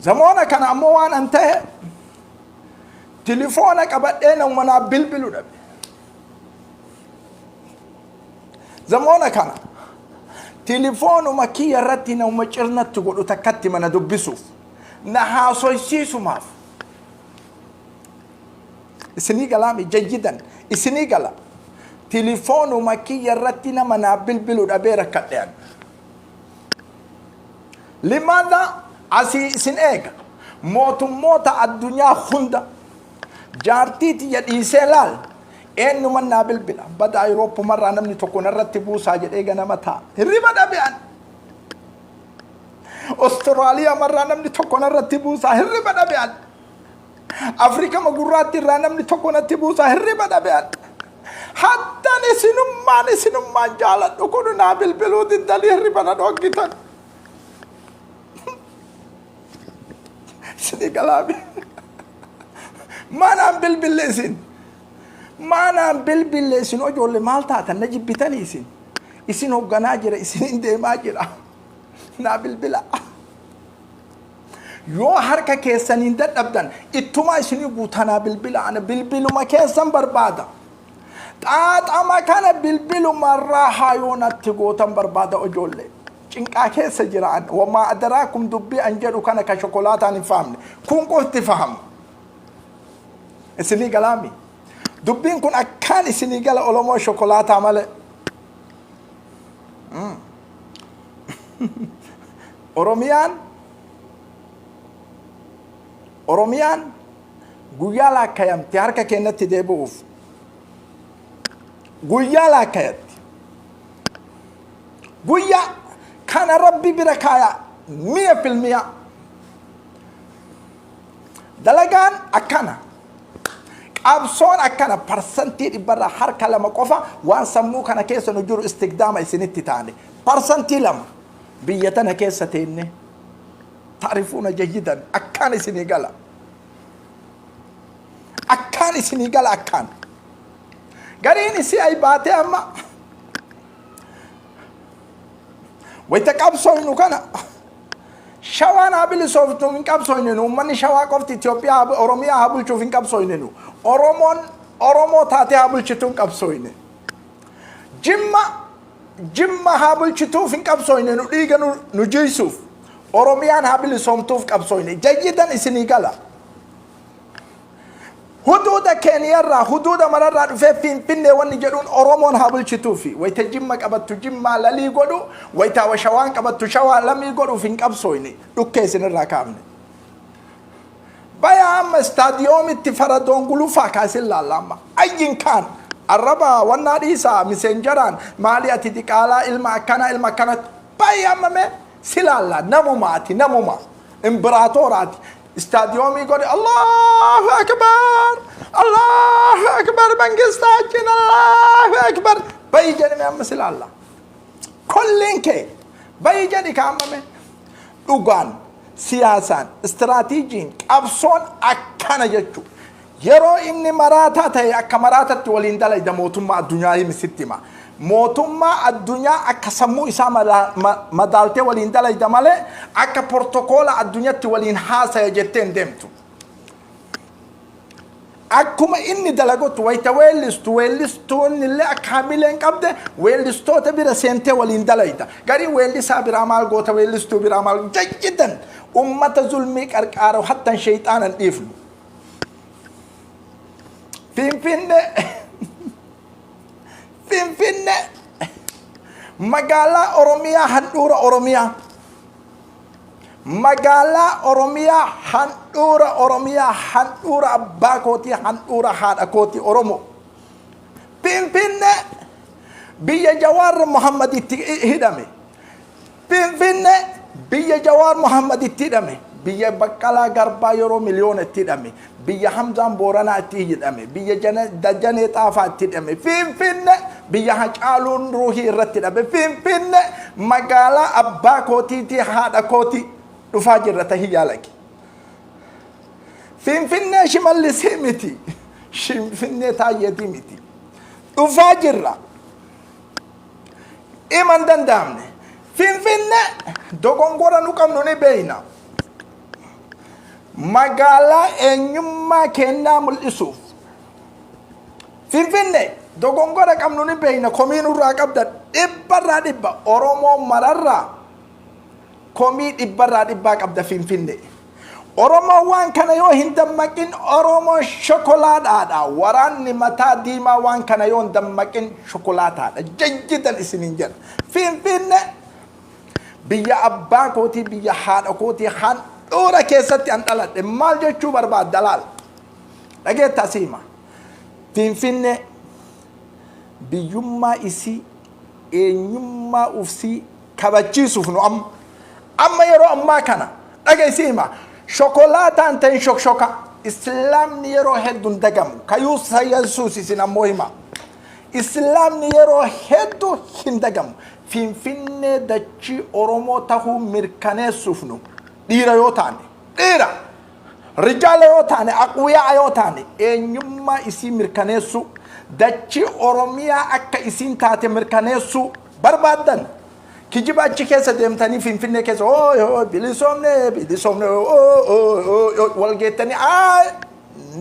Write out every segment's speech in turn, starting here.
Zamoona kana ammoo waan an ta'e tilifoona qabadhee nama naa bilbilu dhabe. Zamoona kana tilifoonuma kiyya irratti nama cirnatti godhu takkatti mana dubbisuuf na haasoysiisumaaf. Isinii galaami jayyidan isinii gala. Tilifoonuma kiyya irratti nama naa bilbilu dhabee rakkadhe an. Limaadha asii isin eega. Mootummoota addunyaa hunda jaartii tiyya dhiisee laal eenyuman naa bilbila. Bada Ayrooppumarraa namni tokko narratti buusaa jedhee ganama taa'a. Hirriba dhabe an. Ostiraaliyaa namni tokko narratti buusaa hirriba dhabe an. Afrikama gurraatti irraa namni tokko natti buusaa hirriba dhabe an. Hattan isinummaan isinummaan jaaladhu kun naa bilbiluu diddanii hirriba na dhoggitan. Isinii galaami. Maanaan bilbille isin. Maanaan bilbille isin ijoollee maal taatan na jibbitanii isin. Isin hogganaa jira isinin deemaa jira. Naa bilbila. Yoo harka keessaniin dadhabdan ittumaa isinii guutanaa bilbila ana bilbiluma keessan barbaada. Xaaxama kana bilbilumarraa haa yoo natti gootan barbaada ijoollee. Cinqaa keessa jira an wamaa adaraakum dubbii an jedhu kana ka shokolaataan hin fahamne kun qofti fahamu. Isinii galaami. Dubbiin kun akkaan isinii gala Oromoo shokolaataa malee. Oromiyaan Oromiyaan guyyaa laakkayamte harka keenyatti deebi'uuf guyyaa laakkayatti guyyaa kana rabbi bira kaaya mi'a filmiya dalagaan akkana qabsoon akkana 100% harka 2 qofa waan sammuu kana keessa nu jiru istigdaama isinitti taane 2% biyya tana keessa teenne taarifuuna jayyidan akkaan isinii gala akkaan isinii gala akkaan gariin isii ay baatee amma wayita qabsooynu kana shawaan haa bilisooftu hin qabsooyne nu ummanni shawaa qofti Itoophiyaa Oromiyaa haa bulchuuf hin qabsooyne nu Oromoon Oromoo taatee haa bulchitu hin qabsooyne Jimma Jimma haa bulchituuf hin qabsooyne nu dhiiga nu jiysuuf Oromiyaan haa bilisoomtuuf qabsooyne jayyidan isinii gala. Huduuda Keeniyarraa huduuda mararraa dhufee Finfinnee wanni jedhuun Oromoon haa bulchituufi wayita Jimma qabattu Jimmaa lalii godhu wayita Shawaan qabattu Shawaa lamii godhuuf hin qabsooyne dhukkee isinirraa kaafne. Baya amma istaadiyoomitti faradoon gulufaa kaasin laalla amma ayyin kaan arraba wannaa dhiisaa miseenjaraan maali ati diqaalaa ilma akkanaa ilma akkanatti baya amma mee si laalla namumaati namuma imbiraatooraati istaadiyoomii godhe Allahu akbar Allahu akbar mangistaachin Allahu akbar bayi jedhame amma si laalla kolleen kee bayi jedhi kaamame dhugaan siyaasaan istiraatiijiin qabsoon akkana jechu yeroo inni maraataa ta'e akka maraatatti waliin dalayda mootummaa addunyaa himi sitti hima mootummaa addunyaa akka sammuu isaa madaaltee waliin dalayda malee akka portokoola addunyatti waliin haasaya jettee hin deemtu. Akkuma inni dalagutti wayita weellistu weellistoonni illee akka hamilee hin qabde weellistoota bira seentee waliin dalayda. Garii weellisaa biraa maal goota weellistuu biraa maal jayyidan ummata zulmii qarqaaru hattan sheexaanan dhiifnu. Finfinnee Finfinnee magaalaa Oromiyaa handhuura Oromiyaa. Magaalaa Oromiyaa handhuura Oromiyaa handhuura abbaa kootii handhuura haadha kootii Oromoo. Finfinnee biyya Jawaar Muhammad itti hidhame. Finfinnee biyya Jawaar Muhammad itti hidhame. Biyya Baqqalaa Garbaa yeroo miliyoona itti hidhame. Biyya Hamzaan Booranaa itti hidhame. Biyya Dajanee Xaafaa itti hidhame. Finfinnee biyya Hacaaluun Ruuhii irratti hidhame. Finfinnee magaalaa abbaa kootiitii haadha kootii dhufaa jirra tahii yaalaki. Finfinnee Shimallisii miti. Finfinnee Taayyeetii miti. Dhufaa jirra. Ima hin danda'amne. Finfinnee dogongora nu qabnu ni beeyna. Magaalaa eenyummaa keennaa mul'isuuf. Finfinne dogongora qabnu ni beekna, komii nurraa qabda dhibbarraa dhibba, Oromoo mararraa komii dhibbarraa dhibbaa qabda Finfinne. Oromoon waan kana yoo hin dammaqin, Oromoon shokolaadhaadha. Waraanni mataa diimaa waan kana yoo hin dammaqin shokolaataadha. Jajjidan isiniin jedha. Finfinne biyya abbaa kootii, biyya haadha kootii, handhuura keessatti an dhaladhe. Maal jechuu barbaadda laal? Dhageetta, asii hima. Finfinne biyyummaa isii, eenyummaa ufsii kabachiisuuf nu amma yeroo ammaa kana, dhageessi hima, shokolaataan ta'in shokshoka. Islaamni yeroo hedduu hin dagamu. Kayuu Yesuus isin ammoo hima, islaamni yeroo hedduu hin dagamu. Finfinnee dachii Oromoo tahuu mirkaneessuuf nu dhiira yoo taane, dhiira rijaala yoo taane, aqwiyaa yoo taane, eenyummaa isii mirkaneessuu, dachii Oromiyaa akka isiin taate mirkaneessuu barbaaddan, kijiba achi keessa deemtanii Finfinnee keessa oo oo bilisoomne, bilisoomne, oo oo oo wal geettanii, aa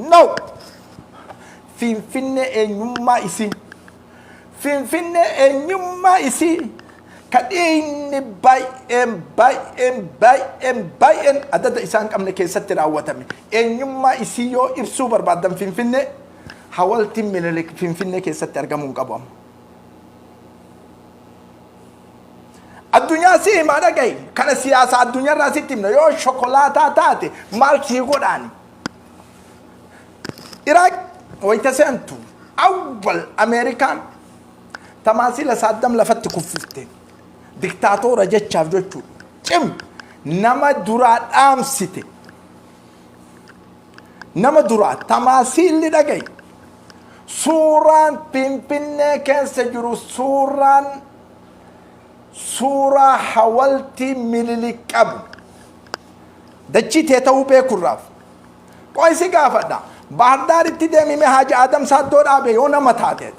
no. Finfinnee eenyummaa isii, Finfinnee eenyummaa isii ka dhiigni baay'een baay'een baay'een baay'een adada isaan qabne keessatti raawwatame, eenyummaa isii yoo ibsuu barbaaddan, Finfinnee hawaltiin Minilik Finfinnee keessatti argamuu hin qabu amma. Addunyaa si himaa, dhagahi. Kana siyaasa addunyaarraa sitti himna. Yoo shokolaataa taate maal sii godhaani? Iraaq wayita seentu awwal Ameerikaan tamaasila Saaddam lafatti kuffifte. Diktaatoora jechaaf jechuudha. Cim nama duraa dhaamsite. Nama duraa tamaasiilli, dhagahi. Suuraan Finfinnee keessa jiru suuraan suuraa hawaltii Minilik qabu. Dachii tee ta'uu beekurraaf. Qoy si gaafadha. Bahardaaritti deemime, Haji Adam Saaddoo dhaabe yoo nama taateet.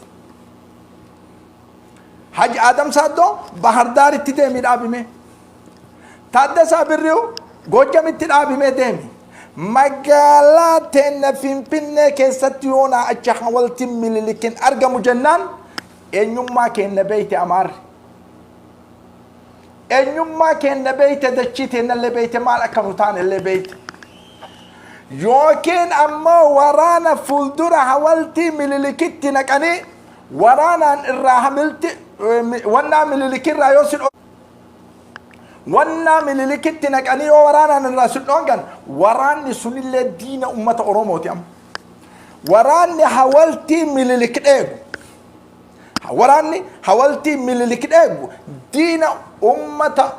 Haji Adam Saaddoo Bahardaaritti deemi dhaabime. Taaddasaa Birriu Goojjamitti dhaabimee deemi. Magaalaa teenna Finfinnee keessatti yoonaa achi hawaltiin Minilikin argamu jennaan, eenyummaa keenna beeyte Amaarri. Eenyummaa keenna beeyte, dachii teennallee beeyte, maal akka nu taanellee beeyte. Yookiin ammoo waraana fuuldura hawaltii Minilikitti naqanii waraanaan irraa hamilti wannaa Minilikirraa yoo si wannaa Minilikitti naqanii yoo waraanaan irraa si dhoongan, waraanni sunillee diina ummata Oromooti amma. Waraanni hawaltii Minilik dheegu. Waraanni hawaltii Minilik dheegu diina ummata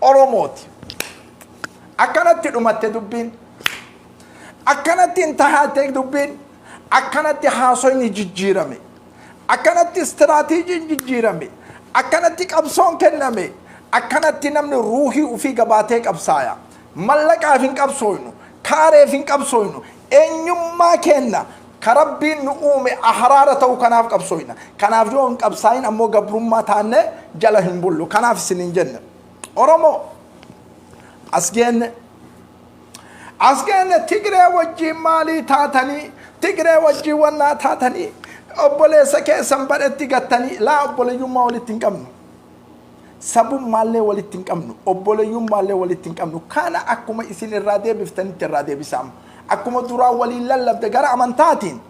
Oromooti. Akkanatti dhumatte dubbiin. Akkanatti hin tahaate dubbiin. Akkanatti haasoyni jijjiirame. Akkanatti istiraatiijiin jijjiirame. Akkanatti qabsoon kenname. Akkanatti namni ruuhii ufii gabaatee qabsaaya. Mallaqaaf hin qabsooynu. Kaareef hin qabsooynu. Eenyummaa keenna ka Rabbiin nu uume ahraara ta'uu kanaaf qabsooyna. Kanaaf yoo hin qabsaayin ammoo gabrummaa taanne jala hin bullu. Kanaaf isin hin jenne. Oromoo, as geenne. As geenne. Tigree wajjiin maalii taatanii, Tigree wajjiin wannaa taatanii, obboleessa keessan badhetti gattanii, laa, obboleeyyummaa walitti hin qabnu. Sabummaallee walitti hin qabnu. Obboleeyyummaallee walitti hin qabnu. Kana akkuma isin irraa deebiftanitti irraa deebisaama. Akkuma duraan waliin lallabde gara amantaatiin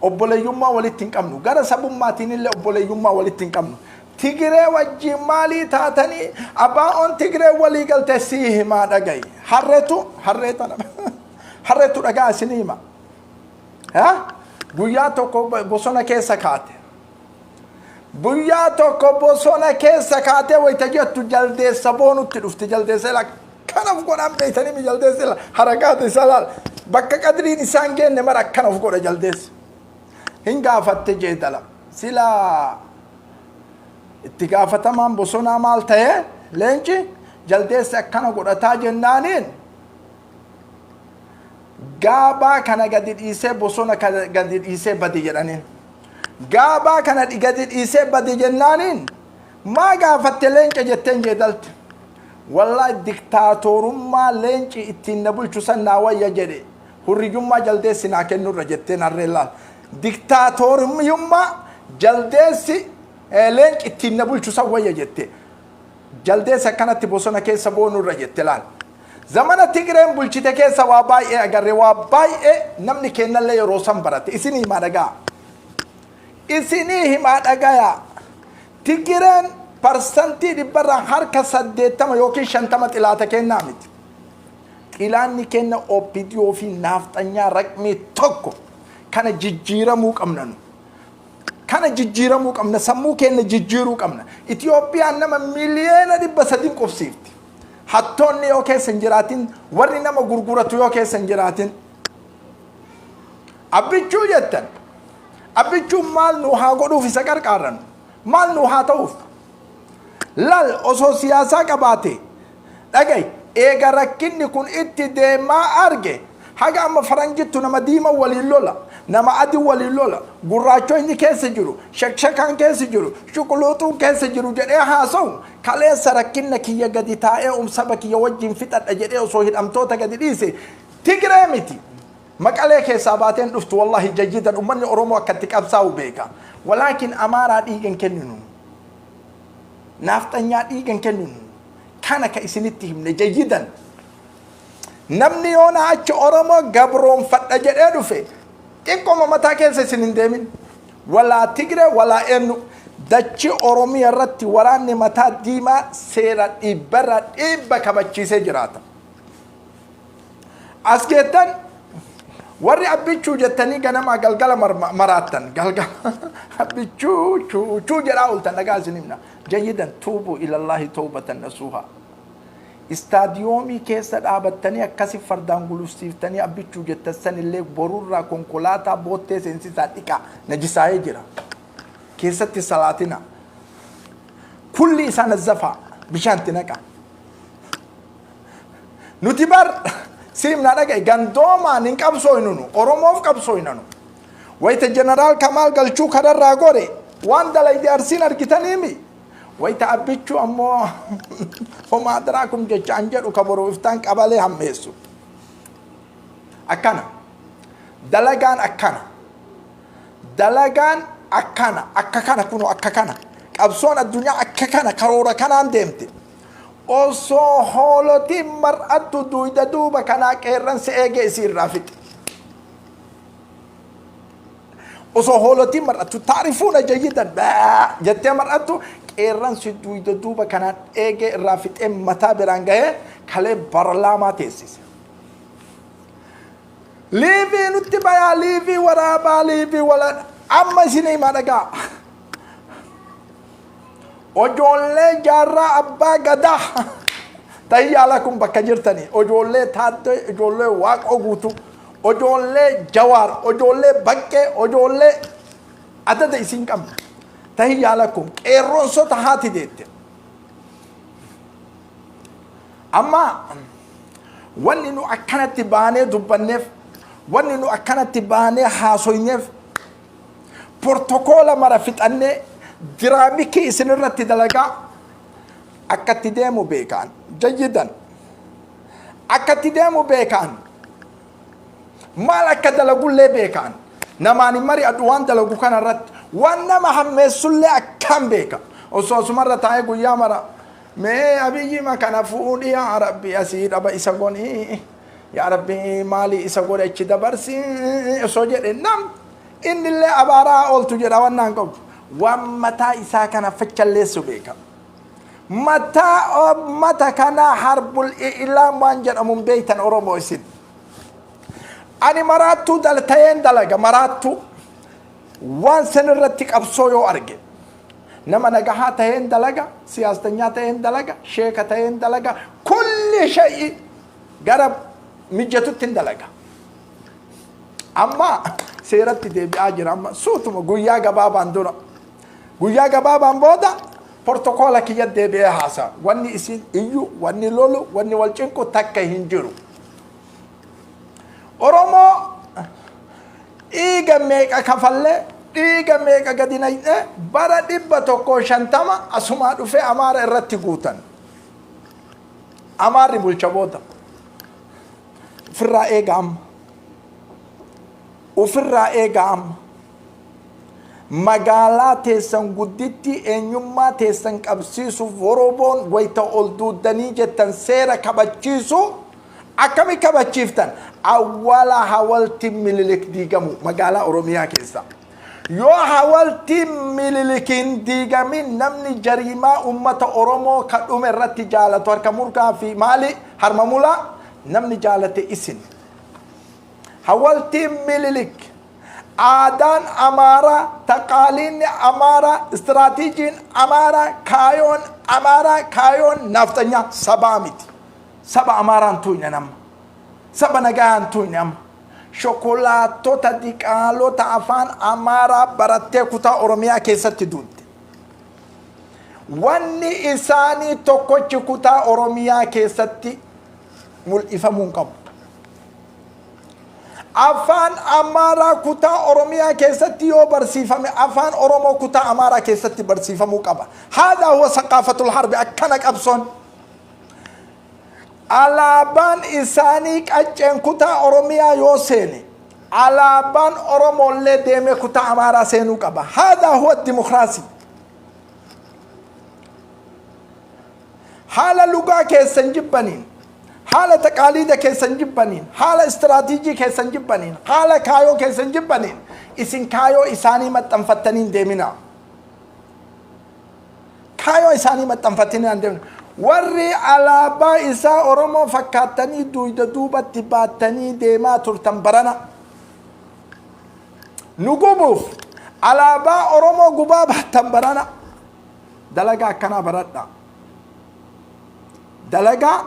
obboleeyyummaa walitti hin qabnu. Gara sabummaatiin illee obboleeyyummaa walitti hin qabnu. Tigree wajjiin maalii taatanii, abaa'oon Tigree walii galte, sii himaa dhagayi. Harreetu harree tana harreetu dhagaa isinii hima. Guyyaa tokko bosona keessa kaate. Guyyaa tokko bosona keessa kaatee wayita jettu jaldeessa boonutti dhufte. Jaldeessa ilaa akkana of godhaan beeytanii mi? Jaldeessa ilaa harakaata isaa laal, bakka qadriin isaan geenne mara akkana of godha jaldeessa. Hin gaafatte jeedala. Silaa itti gaafatamaan bosonaa maal ta'e, leenci jaldeessi akkana godhataa jennaaniin, gaabaa kana gadi dhiisee, bosona kana gadi dhiisee badi jedhaniin. Gaabaa kana gadi dhiisee badi jennaaniin, maa gaafatte leenca jetteen jeedalte. Wallaahi diktaatoorummaa leenci ittiin na bulchu san naa wayya jedhe hurriyyummaa jaldeessi naa kennurra jetteen harreen laal. Diktaatoorummaa jaldeessi leenci ittiin na bulchu san wayya jette. Jaldeessi akkanatti bosona keessa boonurra jette laal. Zamana Tigreen bulchite keessa waa baay'ee agarre, waa baay'ee namni kennallee yeroo san barate. Isinii himaa dhagaa. Isinii himaa dhagayaa. Tigireen parsantii dhibbarraa harka 80 yookiin 50 xilaata kennaa miti. Xilaanni kenna OPDO fi naafxanyaa raqmii tokko. Kana jijjiiramuu qabna nu. Kana jijjiiramuu qabna, sammuu keenya jijjiiruu qabna. Itiyoophiyaan nama miliyoona 300 qubsiifti. Hattoonni yoo keessa hin jiraatin, warri nama gurguratu yoo keessa hin jiraatin. Abbichuu jettan. Abbichuun maal nu haa godhuuf isa qarqaarran? Maal nu haa ta'uuf? Lal osoo siyaasaa qabaate dhaga'i, eega rakkinni kun itti deemaa arge, haga amma faranjittu nama diima waliin lola, nama adi waliin lola, gurraachoo inni keessa jiru, shakshakaan keessa jiru, shuquluuxuun keessa jiru jedhee haasa'u, kaleessa rakkinna kiyya gadi taa'ee saba kiyya wajjin fixadha jedhee osoo hidhamtoota gadi dhiise, Tigree miti. Maqalee keessaa baateen dhuftu wallahi jayyidan ummanni Oromoo akka itti qabsaa'u beeka. Walaakin Amaaraa dhiiga hin kenninu. Naafxanyaa dhiiga hin kenninu. Kana ka isinitti himne jayyidan. Namni yoona achi Oromoo gabroonfadha jedhee dhufe xiqqoma mataa keessa isin hin deemin. Walaa Tigree walaa eenyu. Dachi Oromiyaa irratti waraanni mataa diimaa seera dhibbarra dhibba kabachiisee jiraata. As geettan warri Abbichuu jettanii ganamaa galgala maraattan, galgala Abbichuu chuu chuu jedhaa ooltan, dhagaa isin himna. Jayyidan tuubu ilallaahi tawbatan nasuuha. Istaadiyoomii keessa dhaabattanii akkasi fardaan gulufsiiftanii Abbichuu jettan sanillee borurraa konkolaataa boottee seensisaa dhiqaa, najisaa'ee jira. Keessatti salaatina. Kulli isaa nazzafaa, bishaanti naqaa. Nuti bar siimna dhaga'i, gandoomaan hin qabsooynu, nu Oromoof qabsooyna nu. Wayita Jeneraal Kamaal Galchuu kararraa gore waan dalayde Arsiin argitaniimi. Wayita Abbichuu ammoo homaa diraakum jecha an jedhu ka boru iftaan qabalee hammeessu. Akkana. Dalagaan akkana. Dalagaan akkana. Akka kana kunoo akka kana. Qabsoon addunyaa akka kana karoora kanaan deemte. Osoo hoolotiin mar'attu duyda duuba kanaa qeerransi eegee isii irraa fixe. Osoo hoolotiin mar'attu taarifuuna jayyidan baa jettee mar'attu, qeerransi duyda duuba kanaan eegee irraa fixee mataa biraan gahee kalee barlaamaa teessise. Liivii nutti bayaa, liivii waraabaa, liivii wala amma isin himaa dhagaa. Ojoollee Jaarraa Abbaa Gadaa tahiyyaa lakum bakka jirtanii, ojoollee Taaddee, ojoollee Waaqoo Guutuu, ojoollee Jawaar, ojoollee Baqqee, ojoollee adada isin qabna. Tahiyyaa lakum qeerronsota haati deette. Amma wanni nu akkanatti baanee dubbanneef, wanni nu akkanatti baanee haasoyneef, portokoola mara fixannee diraamikii isin irratti dalagaa akkatti deemu beekaan, jayyidan akkatti deemu beekaan, maal akka dalagullee beekaan, namaan hin mari'adhu. Waan dalagu kana irratti waan nama hammeessullee akkaan beeka. Osoo asumarra taa'ee guyyaa mara mee Abiyyi kana fuudhi, yaa Rabbi asii dhaba isa godhi, yaa Rabbi maali isa godhe achi dabarsi osoo jedhe, nam innillee abaaraa ooltu jedha. Waan naan qabu waan mataa isaa kana fachalleessu beeka. Mataa mata kanaa harbul i'laam waan jedhamu hin beektan Oromoo isin. Ani maraattuu ta'een dalaga, maraattuu waan san irratti qabsoo yoo arge nama nagahaa ta'een dalaga, siyaastanyaa ta'een dalaga, sheeka ta'een dalaga, kulli shay'i gara mijatutti hin dalaga. Amma seeratti deebi'aa jira. Amma suutuma guyyaa gabaabaan dura, guyyaa gabaabaan booda portokoola kiyya deebi'ee haasa. Wanni isin iyyu, wanni lolu, wanni wal cinqu takka hin jiru. Oromoo dhiiga meeqa kafallee, dhiiga meeqa gadi naqnee, bara 150 asumaa dhufee Amaara irratti guutan. Amaarri bulcha booda. Ofirraa eega amma. Ofirraa eega amma. Magaalaa teessan gudditti eenyummaa teessan qabsiisuuf woroboon wayta ol duuddanii jettan seera kabachiisu akkami kabachiiftan? Awwala hawalti Mililik diigamu magaalaa Oromiyaa keessa. Yoo hawaltiin Mililik hin diigamin, namni jariimaa ummata Oromoo ka dhume irratti jaalatu, harka murgaa fi maali harma mulaa namni jaalate isin. Hawaltiin Mililik, aadaan Amaaraa, taqaaliinni Amaaraa, istiraatiijiin Amaaraa, kaayoon Amaaraa, kaayoon naafxanyaa sabaa miti. Saba Amaaraan tuuyne nama. Saba nagayaan tuuyne amma. Shokolaattota diqaalota afaan Amaaraa barattee kutaa Oromiyaa keessatti duulte. Wanni isaanii tokkochi kutaa Oromiyaa keessatti mul'ifamuu hin qabu. Afaan Amaaraa kutaa Oromiyaa keessatti yoo barsiifame, afaan Oromoo kutaa Amaaraa keessatti barsiifamuu qaba. Haadaa huwa saqaafatul harbi, akkana qabsoon. Alaabaan isaanii qacceen kutaa Oromiyaa yoo seene, alaabaan Oromoollee deemee kutaa Amaaraa seenuu qaba. Haadaa huwa dimokiraasii. Haala lugaa keessan jibbaniin, haala taqaaliida keessan jibbaniin, haala istiraatiijii keessan jibbaniin, haala kaayoo keessan jibbaniin, isin kaayoo isaanii maxxanfattanii hin deeminaa. Kaayoo isaanii maxxanfattanii hin deemina. Warri alaabaa isaa Oromoo fakkaattanii duuyda duubatti baattanii deemaa turtan, barana nu gubuuf alaabaa Oromoo gubaa baattan, barana dalagaa akkanaa baradhaa. Dalagaa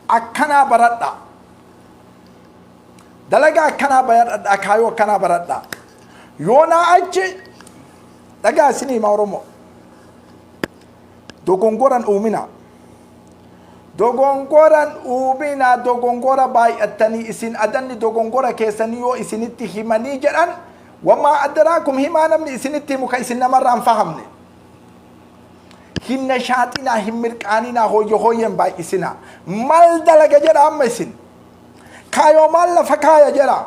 akkanaa baradhaa. Dalagaa akkanaa baradhaa. Kaayoo akkanaa baradhaa. Yoonaa achi dhagaa isinii hima, Oromoo. Dogongoran uumina. Dogongoran uumina, dogongora baay'attanii isin adanni dogongora keessanii yoo isinitti himanii jedhan, wamaa adraakum, himaa namni isinitti himu ka isin namarraa hin fahamne. Hin nashaaxinaa, hin mirqaaninaa, hooyye hooyyeen baay'isinaa. Mal dalaga jedha amma isin. Kaayoo maal lafa kaaya jedha.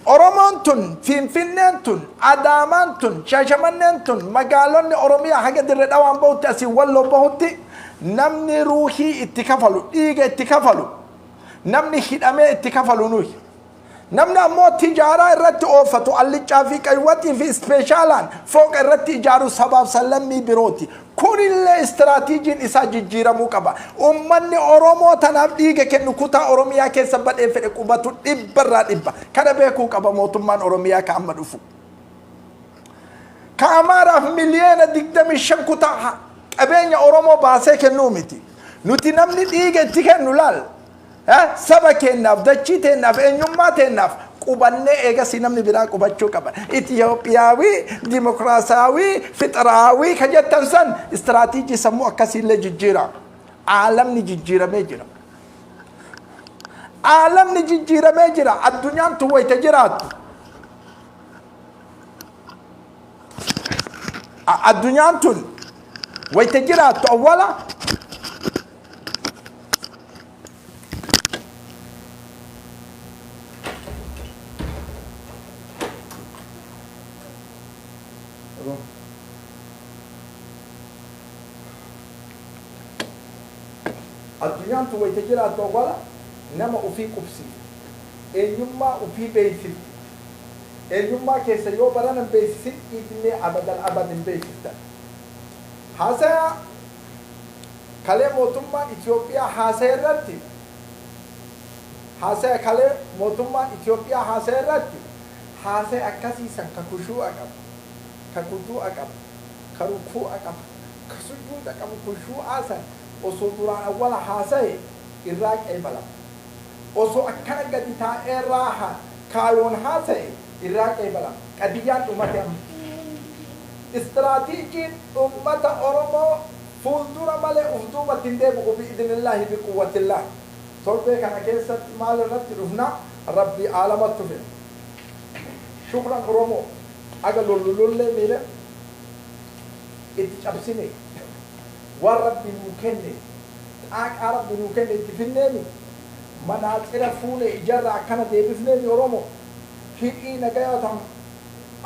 Oromoon tun, Finfinneen tun, Adaamaan tun, Shaashamanneen tun, magaalonni Oromiyaa haga Dirre Dhawaan bahutti, asii Walloo bahutti, namni ruuhii itti kafalu, dhiiga itti kafalu, namni hidhamee itti kafalu nuyi. Namni ammoo tijaaraa irratti oofatu, alliccaa fi qaywaxii fi ispeeshaalaan fooqa irratti ijaaru sabaaf sallammii birooti. Kunillee istiraatiijiin isaa jijjiiramuu qaba. Ummanni Oromoo tanaaf dhiiga kennu kutaa Oromiyaa keessa badhee fedhe qubatu dhibbarraa dhibba. Kana beekuu qaba mootummaan Oromiyaa ka amma dhufu. Ka Amaaraaf miliyoona 25 kutaa qabeenya Oromoo baasee kennuu miti. Nuti namni dhiiga itti kennu laal. Saba keenyaaf, dachii teenyaaf, eenyummaa teenyaaf qubannee eegasii namni biraa qubachuu qaba. Itiyoophiyaawii, dimokiraasiyaawii, fixiraawii ka jettan san istiraatiijii sammuu akkasiillee jijjiira. Aalamni jijjiiramee jira. Aalamni jijjiiramee jira. Addunyaan tun wayita jiraattu. Addunyaan tun wayita jiraattu awwala addunyaan tun wayita jiraattu awwala nama ufii qubsiifti. Eenyummaa ufii beeksifti. Eenyummaa keessa yoo barana hin beeksisin, idmee abadal abad hin beeksiftan. Haasaya kalee mootummaan Itoophiyaa haasaya irratti, haasaya kalee mootummaan Itoophiyaa haasaya irratti, haasaya akkasii san ka kushuu'a qabu, ka kuduu'a qabu, ka rukuu'a qabu, ka sujuuda qabu, kushuu'aa san osoo duraan awwala haasaye irraa qeebalama. Osoo akkana gadi taa'ee raaha kaayoon haasaye irraa qeebalama. Qadiyyaan dhumate amma. Istiraatiijiin ummata Oromoo fuuldura malee uf duubatti hin deebi'u, bi'idnillaahi biquwwatillaahi. Torbee kana keessatti maal irratti dhufna, Rabbii aalamattu fedha. Shukran Oromoo, aga lollu lollee miila itti cabsine, waan Rabbi nuu kenne. Xaaqaa Rabbi nuu kenne itti finneemi. Manaaxira fuune ijarra akkana deebifneemi. Oromo hidhii nagayaa tan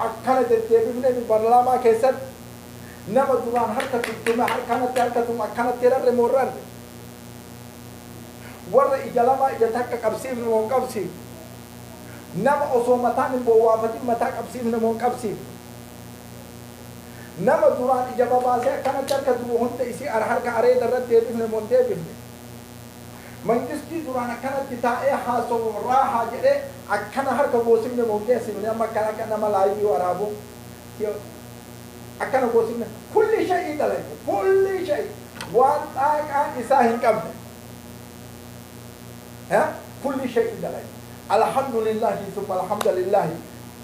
akkana deddeebifneemi. Barlaamaa keessatti nama duraan harka tuttume harkanatti harka tume akkanatti rarre moo rarre? Warra ija lamaa ija takka qabsiifne moo hin qabsiifne? Nama osoo mataan hin bowwaafatin mataa qabsiifne moo hin qabsiifne? Nama duraan ija babaasee akkanatti harka tumu hunda isii harka areeda irratti deebifne moo hin deebifne? Mangistii duraan akkanatti taa'ee haasawu raahaa jedhee akkana harka goosifne moo hin geessifne? Amma akkana akka nama laayivii waraabu akkana goosifne. Kulli shay'ii dalayne, kulli shay'ii waan xaaqaan isaa hin qabne, kulli shay'ii dalayne. Alhamdulillahi thumma alhamdulillahi.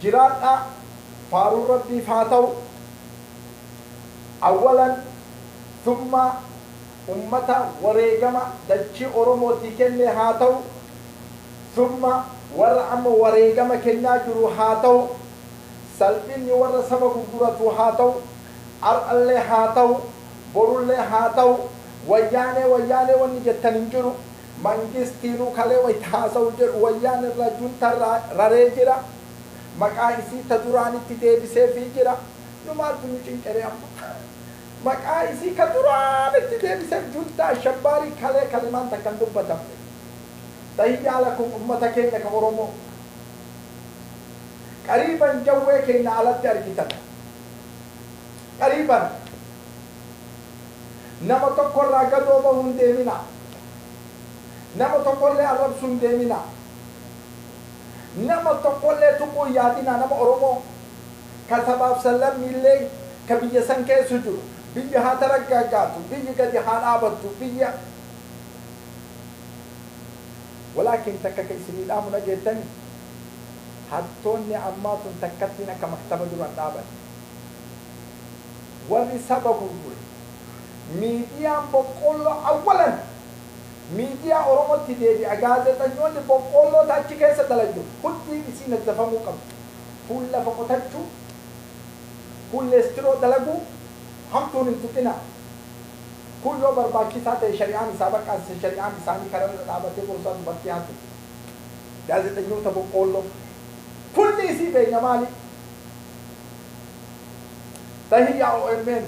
Jiraadhaa. Faaruun Rabbiif haa ta'u awwalan, thumma ummata wareegama dachii Oromootii kenne haa ta'u, thumma warra amma wareegama kennaa jiru haa ta'u, salphinni warra saba gurguratu haa ta'u, ar'allee haa ta'u, borullee haa ta'u. Wayyaanee wayyaanee wanni jettan hin jiru. Mangistiinuu kalee wayta haasa'u jedhu wayyaanerraa juntarraa raree jira. Maqaa isii ta duraanitti deebiseefii jira. Nu maaltu nu cinqeree amma? Maqaa isii ka duraanitti deebiseef, juntaa ashabbaarii kalee kalimaan takka hin dubbatamne. Tahiyyaa lakum, ummata keenya ka Oromoo. Qariiban jawwee keenya alatti argitan. Qariiban nama tokkorraa gadoo bahuu hin deeminaa. Nama tokkollee arrabsuu hin deeminaa. Nama tokkollee tuquu hin yaadinaa. Nama Oromoo ka sabaaf sablammiillee ka biyya san keessa jiru, biyya haa taraggaaggaatu, biyyi gadi haa dhaabattu biyya. Walaakin takka ka isinii dhaamu dhageettanii, hattoonni ammaa tun takkattiin akka maktaba dura hin dhaabanne. Warri saba gurgure, miidiyaan boqqoolloo, awwalan miidiyaa Oromotti deebi'a. Gaazexanyoonni boqqoolloo ta achi keessa dalaydu hundiin isii nazzafamuu qabdi. Kuun lafa qotachuu, kuun leestiroo dalaguu, hamtuun hin tuqinaa. Kun yoo barbaachisaa ta'e shari'aan isaa baqqaasise, shari'aan isaanii kararra dhaabatee borsaa dubartii hatu. Gaazexanyoota boqqoolloo kulli isii beeyna maali? Tahiyyaa OMN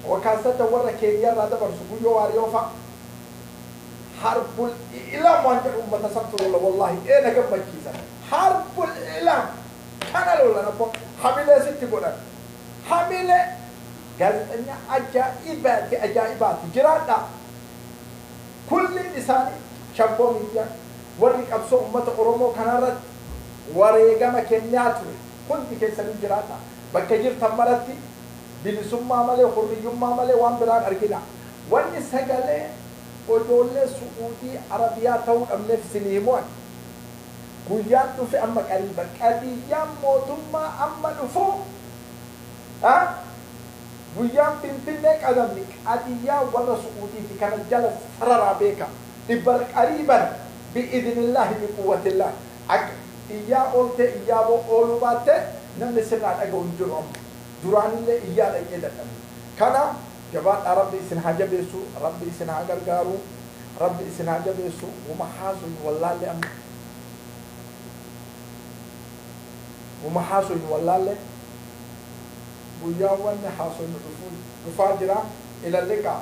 wakaasata warra Keeniyaarraa dabarsu, Guyyoo Waariyoo fa'a. Harbul i'laam waan jedhu ummata santu lola. Wallaahi ee na gammachiisan. Harbul i'laam kana lolan abbo, hamilee sitti godhan, hamilee. Gaazexanyaa ajaa'ibaati, ajaa'ibaati. Jiraadhaa. Kulliin isaanii shabboo miidiyaa warri qabsoo ummata Oromoo kanarratti wareegama kennaa ture hundi keessanii jiraadhaa. Bakka jirtan maratti bilisummaa malee, hurriyyummaa malee waan biraan argina. Wanni sagalee ijoollee Su'uudii Arabiyaa ta'uu dhabneef isinii himu ani. Guyyaan dhufe amma qariiba. Qadiyyaan mootummaa amma dhufu, guyyaan Finfinnee qadamni qadiyyaa warra Su'uudiiti, kana jala sararaa beeka. Dhibbar qariiban bi'idhnillaahi biquwwatillaahi. Akka iyyaa ooltee iyyaa boo ooluu baattee namni sirraa dhaga'u hin jiru amma. Duraanillee iyyaa dhaqee dadhabne. Kana jabaadhaa. Rabbi isin haa jabeessu, Rabbi isin haa gargaaru, Rabbi isin haa jabeessu. Wuma haasoynu wallaalle amma. Wuma haasoynu wallaalle. Guyyaan wanni haasoynu dhufaa jira. Ila liqaa.